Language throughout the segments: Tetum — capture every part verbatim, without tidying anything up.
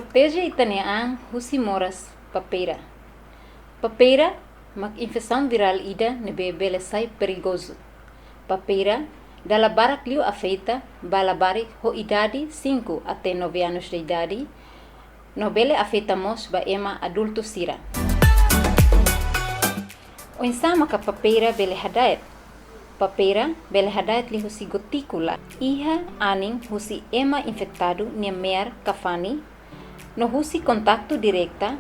Proteje ita-nia an husi moras papeira. Papeira mak infesaun virál ida ne'ebé bele sai perigozu. Papeira dala barak liu afeta ba labarik ho idade cinco até nove anos de idade, no bele afeta mós ba ema adultu sira. Oinsá maka papeira bele hada'et? Papeira bele hada'et liuhusi gotíkula iha anin husi ema infetadu nia me'ar ka fani, no husi kontaktu direta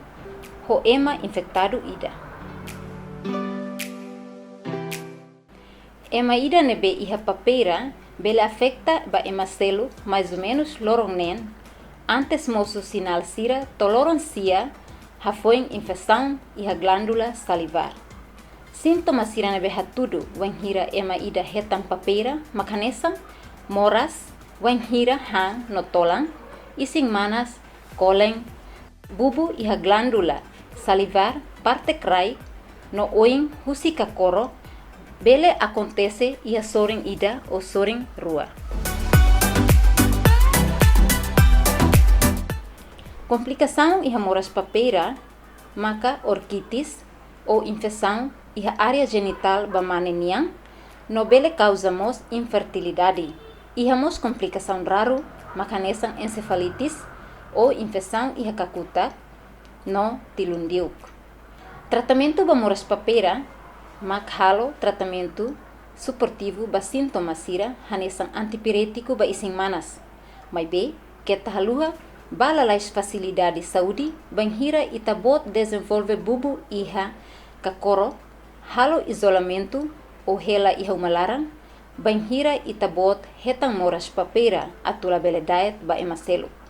ho ema infetadu ida. Ema ida ne'ebé iha papeira bele afeta ba ema seluk mais ou menus loron neen, antes mosu sinál sira to'o loron sia hafoin infesaun iha glándula salivár. Sintoma sira ne'ebé hatudu wainhira ema ida hetan papeira mak hanesan moras wainhira han no tolan, isin-manas, kolen, bubu iha glándula salivár, parte kraik, no oin husi kakoro, bele akontese iha sorin ida ou sorin rua. Komplikasaun iha moras papeira maka orkitis ou infesaun iha área jenitál ba mane nian, no bele kauza mós infertilidade. Iha mós komplikasaun raru maka hanesan ensefalitis ou infesaun iha kakutak no tilun-diuk. Tratamentu ba moras papeira mak halo tratamentu suportivu ba sintoma sira hanesan antipirétiku ba isin-manas. Maibé, keta haluha ba lalais fasilidade saúde bainhira ita-boot dezenvolve bubu iha kakoro, halo izolamentu ou hela iha uma laran bainhira ita-boot hetan moras papeira atu labele da'et ba ema seluk.